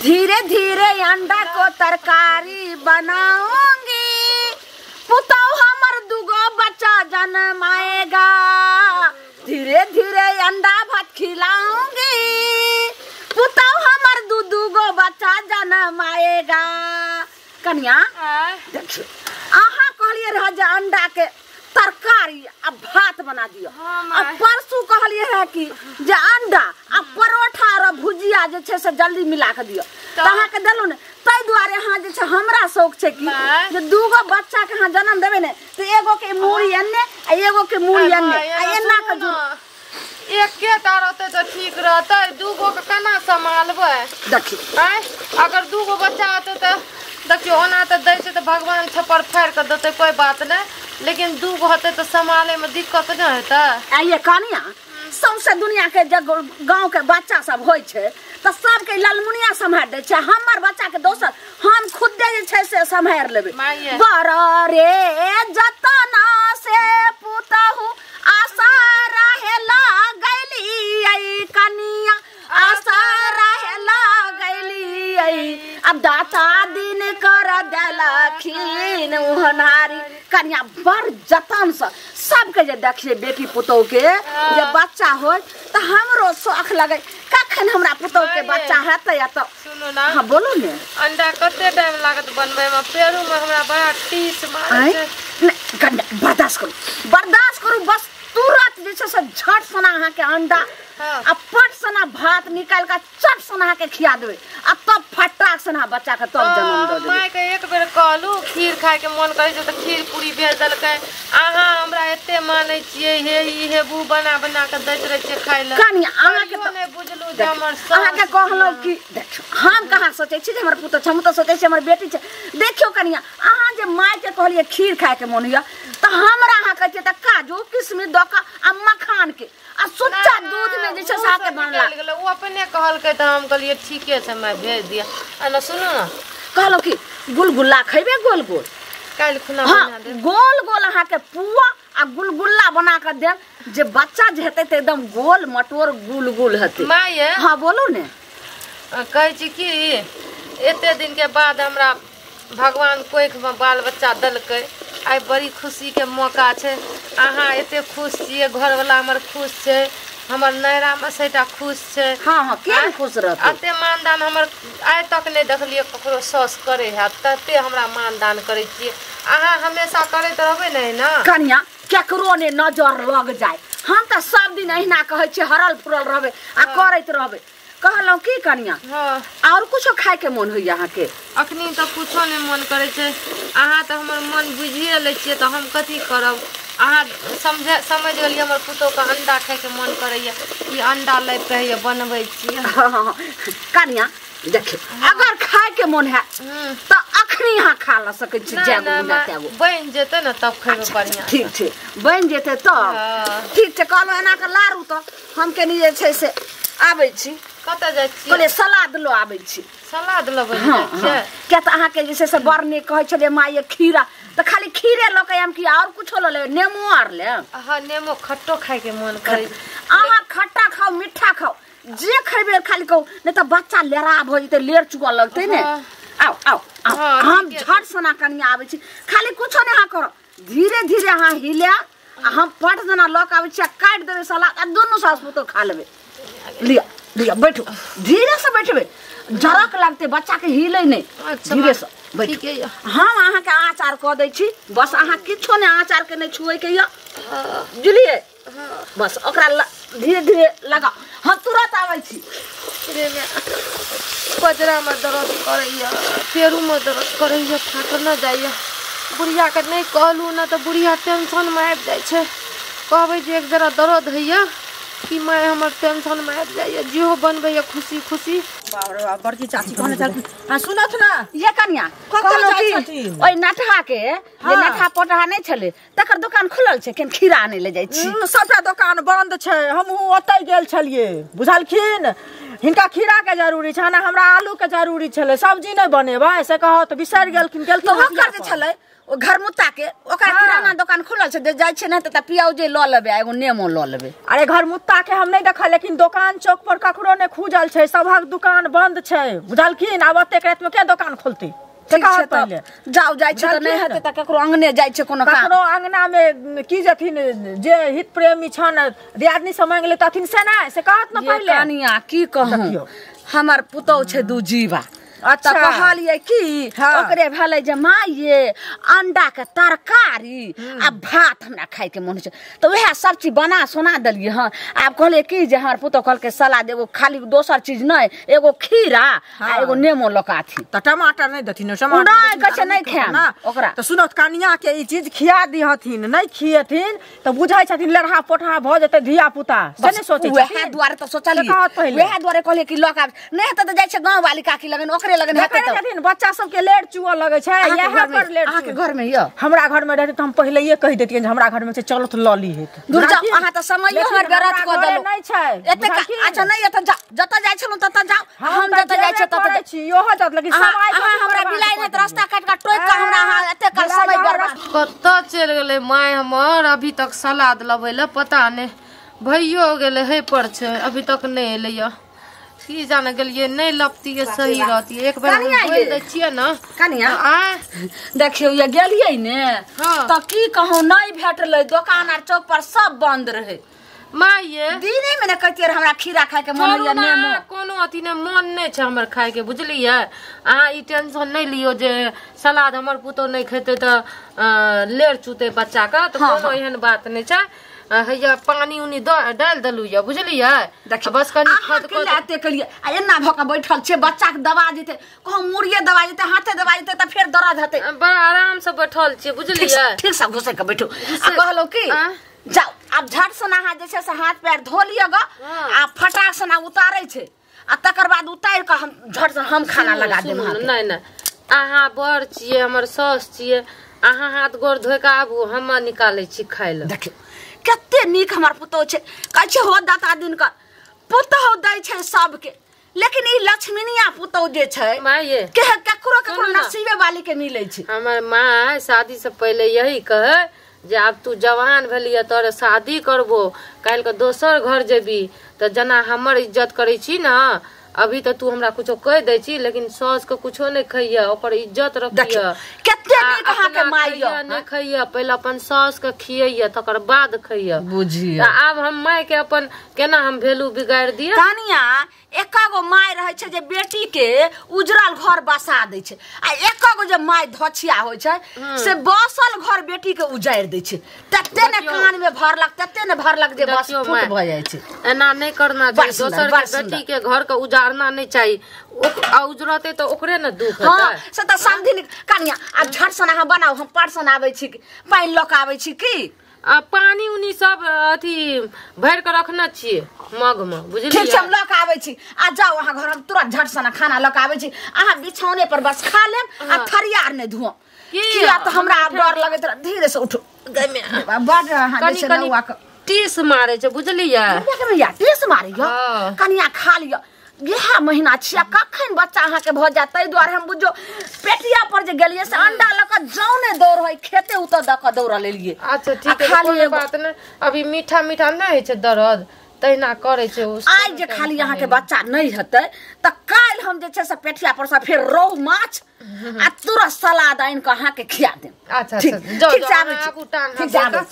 धीरे धीरे अंडा को तरकारी बनाऊंगी, पुतौ हमर दुगो बच्चा जन्माएगा। धीरे धीरे अंडा भात खिलाऊंगी, पुतौ हमर दू दूगो बच्चा जन्माएगा। कन्या देखियो, अहाँ कहलिए रह जे अंडा के तरकारी आ भात बना दियो। आ परसू कहलिए रह कि जे अंडा आ परोठा और भुजिया जे छै से जल्दी मिला के दियो, त अहाँ के देलु ने। तै दुआरे अहाँ जे छै हमरा शौक छै कि जे दूगो बच्चा के अहाँ जन्म देबै ने त एगो के मूड़ी एन्ने आ एगो के मूड़ी एन्ने आ एना के एकेटा रहतै तऽ ठीक रहतै, दूगो के केना सम्हालबै? देखियौ अगर दूगो बच्चा होतै तऽ देखियौ ओना तऽ दै छै तऽ भगवान छप्पर फाड़ि कऽ देतै, कोइ बात नहि, लेकिन दूगो होतै तऽ सम्हालैमे दिक्कत नहि हेतै। आइये कनिया, सौंसे दुनिया के जे गाँव के बच्चा सब होइ छै तऽ सबके ललमुनिया सम्हारि दै छै, हमर बच्चा के दोसर हम खुदे जे छै से सम्हारि लेबै। बड़ रे जतना से पुतहु आशा रहे लागली कनिया, आशा रहे लागली अब दाता दिन कर देलखिन ओहनारी। कनिया बड़ जतन से सबके जे देखिए बेटी पुतोह के जे बच्चा हो तऽ हमरो शौख लगे कखन हमरा पुतोह के बच्चा हेतै। या तऽ सुनू ना, हाँ बोलू ने, अंडा कते टाइम लागत बनबै में? पेरू में हमरा बड़ा टीस मारै छै। नहि कनिया बर्दाश्त करू, बर्दाश्त करू, बस तुरंत जे छै से झट सना अहाँ के अंडा आ पट सना भात निकाल के चट सना अहाँ के खिया देबै आ तब फटाक सना बच्चा के तब जन्म दऽ देबै। माय के एक बेर कहलू खीर खाय के मन करै छै तऽ खीर पूरी भेज देलकै। अहाँ हमरा एते मानै छियै, हे ई हे बू बना बना के दैत रहै छियै खाय लए। कनिया अहाँ के नहि बुझलू जे हमर अहाँ के कहलहुँ कि देखियौ हम कहाँ सोचै छी जे हमर पुतोह छै, हम तऽ सोचै छी हमर बेटी छै। देखियौ कनिया, अहाँ जे माय के कहलियै खीर खाय के मन होइया तऽ हमरा अहाँ कहै छियै तऽ काजू किशमिश दऽ कऽ आ मखान के आ सुच्चा दूध में जे छै से अहाँके बनला गेलै। ओ अपने कहलकै तऽ हम कहलियै ठीके छै माय भेज दिअ। आ ने सुनू ने, कहलहुँ कि गुलगुल्ला खैबै? गोल गोल काल्हि खुना बना देब। गोल गोल अहाँके पुआ आ गुलगुल्ला बना कऽ देब, जे बच्चा जे हेतै तऽ एकदम गोल मटोर गुल गुल हेतै। माय हाँ बोलू ने, कहै छी कि एते दिन के बाद हमरा भगवान कोखिमे बाल बच्चा देलकै, आइ बड़ी खुशीके मौका छै। अहाँ एते खुश छियै, घरवला हमर खुश छै, हमर नैहरामे सभटा खुश छै। हाँ हाँ, किया नहि खुश रहतै? एते मानदान हमर आइ तक नहि देखलियै ककरो साउस करै हैत तते हमरा मानदान करै छियै। अहाँ हमेशा करैत रहबै ने ना? कनिया केकरो ने नजर लग जाय, हम तऽ सब दिन अहिना कहै छियै हरल फुरल रहबै आ करैत रहबै। कहलहुँ की कनिया, हाँ और कुछो खाय के मन होइया अहाँके? अखनी तऽ कुछो नहि मन करै छै। अहाँ तऽ हमर मन बुझिए लै छियै तऽ हम कथी करब? अहाँ समझ गेलियै हमर पुतोहके अंडा खायके मन करैया, ई अंडा लै कहैया बनबै छियै। कनिया देखियौ, अगर खाय के मन है तऽ अखनी अहाँ खा ल सकै छी, बनि जेतै ने तब खैबै बढ़िआँ। ठीक छै, बनि जेतै तब ठीक छै। कहलहुँ एना कऽ लारू तऽ हम कनी जे छै से आबै छी। कतऽ जाइ छियै? कहलियै सलाद लऽ आबै छी। सलाद लबै जाइ छियै? किया तऽ अहाँके जे छै से बड़ नीक कहै छलियै माय खीरा, तऽ खाली खीरे लऽ कऽ आयब कि आओर कुछो लऽ लेबै? नेमो आर लेब? हाँ नेमो खट्टो खायके मन करै। अहाँ खट्टा खाउ मिठ्ठा खाउ जे खैबै खाली कहू, नहि तऽ बच्चा लेरा भऽ जेतै, लेर चुकऽ लगतै ने। आउ आउ आउ, हम झट सना कनिया आबै छी, खाली कुछो नहि अहाँ करब, धीरे धीरे अहाँ हिलायब आ हम पट जेना लऽ कऽ आबै छी आ काटि देबै सलाद आ दुनू सास पुतोह खा लेबै। लिअ लिअ बैठू, धीरे से बैठबै, जरक लगतै बच्चा के हिले नहि, धीरे से बैठू। हम अहाँके आचार कऽ दै छी, बस अहाँ किछो नहि आचार के नहि छुएके यऽ, बुझलियै? बस ओकरा धीरे धीरे लगाउ, हम तुरंत आबै छी। पजरामे दर्द करैया, पेरूमे दर्द करैया, फाटल नहि जाइया। बुढ़ियाके नहि कहलहुँ ने तऽ बुढ़िया टेंशनमे आबि जाइ छै। कहबै जे एक जरा दर्द होइया कि माय हमर टेंशनमे आबि जाइया, जेहो बनबैया खुशी खुशी। बड़की चाची कहने छलखिन, हाँ सुनत ना ये कनिया, कहलहुँ कि ओहि नटहा के जे नटहा पोटहा नहि छलै तकर दोकान खुलल छै, केन खीरा आनै लए जाइ छी? सबटा दोकान बंद छै, हमहूँ ओतहि गेल छलियै बुझलखिन। हिनका खीरा के जरूरी छै ना हमरा आलू के जरूरी छलै सब्जी नहि बनेबै से कहत बिसरि गेलखिन गेलखिन तो ओकर जे छलै ओ घरमुत्ता के ओकरा किराना दुकान खुलल छै जे जाइ छै ने त पियाउजे ल लेबै एगो नेमो ल लेबै। अरे घरमुत्ता के हम नहीं देखल लेकिन दुकान चौक पर ककरो ने खुजल छै सबहक दुकान बंद छै बुझलखिन। आब ओतेक राति में के दुकान खोलतै जाओ जाइ छै त नहि हेतै त ककरो अंगने जाइ छै कोनो काम ककरो अंगना में की जथिन जे हित प्रेमी छन दियादनी से मांग लेतथिन से नहि से कहत न पहिले। कनिया की कहूं हमर पुतौ छै दू जीवा। अच्छा कहलियै कि ओकरे भेलै जे माँ ये अंडा के तरकारी आ भात हमरा खाय के मन छै त वएह सब चीज बना सोना देलियै हँ। आब कहलियै कि जे हमर पुतौ कहलकै सलाद एगो खाली दोसर चीज नहि एगो खीरा आ एगो नेमो लऽ कऽ आथी त टमाटर नहि देथिन टमाटर नहि कहै छै नहि खायब ओकरा। त सुनत कनिया के ई चीज खिया दिहथिन नहि खियेथिन त बुझै छथिन लड़हा पोठहा भऽ जेतै धिया पुता से नहि सोचै छथिन। वएह दुआरे त सोचलियै वएह दुआरे कहलियै कि लऽ कऽ आब नहि हेतै त जाइ छै गाँव वाली काकी लगन ओकरे लगन हेतै त बच्चा सब के लेट चुअ लगै छै इएह पर लेट। अहाँ के घर में य हमरा घर में रहते त हम पहिलेये कहि देतियन जे हमरा घर में छै चलो त ल ली हेत। दूर जाओ अहाँ त समयो हमर व्यर्थ क देलौ नहि छै एते। अच्छा नहि एत जाओ जत जाइ छलौ तत जाओ हम जत जाइ छी तत जाइ छी इहो जत लेकिन समय अहाँ हमरा बिलाई नहि त रास्ता काट के टोक के हमरा अहाँ एते काल समय बर्बाद। कत चलि गेलै my हमर अभी तक सलाद लबै ल पता नहि भइयो गेलै हे पर छै अभी तक नहि एलै य की जाने गेलिए नहीं लपतिए सही रहतिए एक बार बोल दै छियै न कनिया आ देखियौ ये गेलियै ने त की कहूं नहीं भेटलै दोकान आर चौक पर सब बंद रहे। माँ ये दिने में ने कहतियै हमरा खीरा खाय के मन होइया नेमो कोनो अथी ने मन नहीं छै हमर खाय के बुझलियै। अहाँ ई टेंशन नहीं लियो जे सलाद हमर पुतोह नहीं खेतै त लेर चूतै बच्चा के त कोनो एहन बात नहीं छै। हैया पानी उनी डाल देलू या बुझलियै बस कनी खद खद एते कलियै आ एना भ के बैठल छै बच्चा के दबा जेतै कहूं मुड़िए दबा जेतै हाथे दबा जेतै त फेर दर्द हेतै। बड़ा आराम से बैठल छियै बुझलियै ठीक से घुसै के बैठू आ कहलौ कि जाओ आब झट से अहाँ जे छै से हाथ पैर धो लिअ ग आ फटाक से उतारै छै आ तकर बाद उतारि के हम झट से हम खाना लगा देब। नहीं नहीं अहाँ बड़ छियै हमर सास छियै अहाँ हाथ गोर धोइ के आबू हम निकालै छी खाय लए। देखियौ कते नीक हमर पुतोह छै कहै छै हो दाता दिन का पुतोह दै छै सबके लेकिन ई लक्ष्मीनिया पुतोह जे छै के ककरो ककरो नसीबे वाली के मिलै छै। हमर माँ शादी से पहिले यही कहे जे आब तू जवान भेलिय तोरे शादी करबो काल्हि के दोसर घर जेबी त जना हमर इज्जत करै छी न अभी त तू हमरा कुछो कहि दै छी लेकिन सास के कुछो नहीं खैया ओकर इज्जत रखिया। कते नीक अहाँ के माय य नहीं खैया पहिले अपन सास के खियैया तकर बाद खैया बुझिया। आब हम माय के अपन केना हम वैल्यू बिगाड़ दिया। कनिया एका गो my रहै छै जे बेटी के उजरल घर बसा दै छै आ एका गो जे my धछिया होइ छै से बसल घर बेटी के उजारि दै छै तते ने कान में भरलक तते ने भरलक जे बस फूट भ जाइ छै। एना नहीं करना चाहिए दोसर के बेटी के घर के उजाड़ना नहीं चाहिए आ उजरते तो ओकरे न दुख हेतै। हां से त समधिन कनिया आब झट सन अहाँ बनाउ हम परसन आबै छी पानि लऽ के आबै छी की आ पानी उनी सब अथी भर के रखना छियै मग में बुझलियै। ठीक छै हम लऽ के आबै छी आ जाउ अहाँ घर हम तुरंत झट सन खाना लऽ के आबै छी अहाँ बिछौने पर बस खा लेब आ थरिया आर नहि धोअब किया त हमरा आब डर लगैत रह धीरे से उठू बड अहाँ जे छै नौआ के टीस मारै छै बुझलियै कनिया टीस मारैया कनिया खा लिअ इएह महीना छियै कखन बच्चा अहाँ के भऽ जायत ताहि दुआरे हम बुझो पेटिया पर जे गेलियै से अंडा लऽ कऽ जौने दौड़ होइ खेते उतर दऽ कऽ दौड़ लेलियै। अच्छा ठीक है कोनो बात नहि अभी मीठा मीठा नहि होइ छै दर्द तहिना करै छै आइ जे खाली अहाँ के बच्चा नहि हेतै तऽ काल्हि हम जे छै से पेटिया पर से फेर रोहु माछ आ तुरंत सलाद आनि कऽ अहाँ के खिया देब। अच्छा अच्छा जाउ जाउ आबू टांग।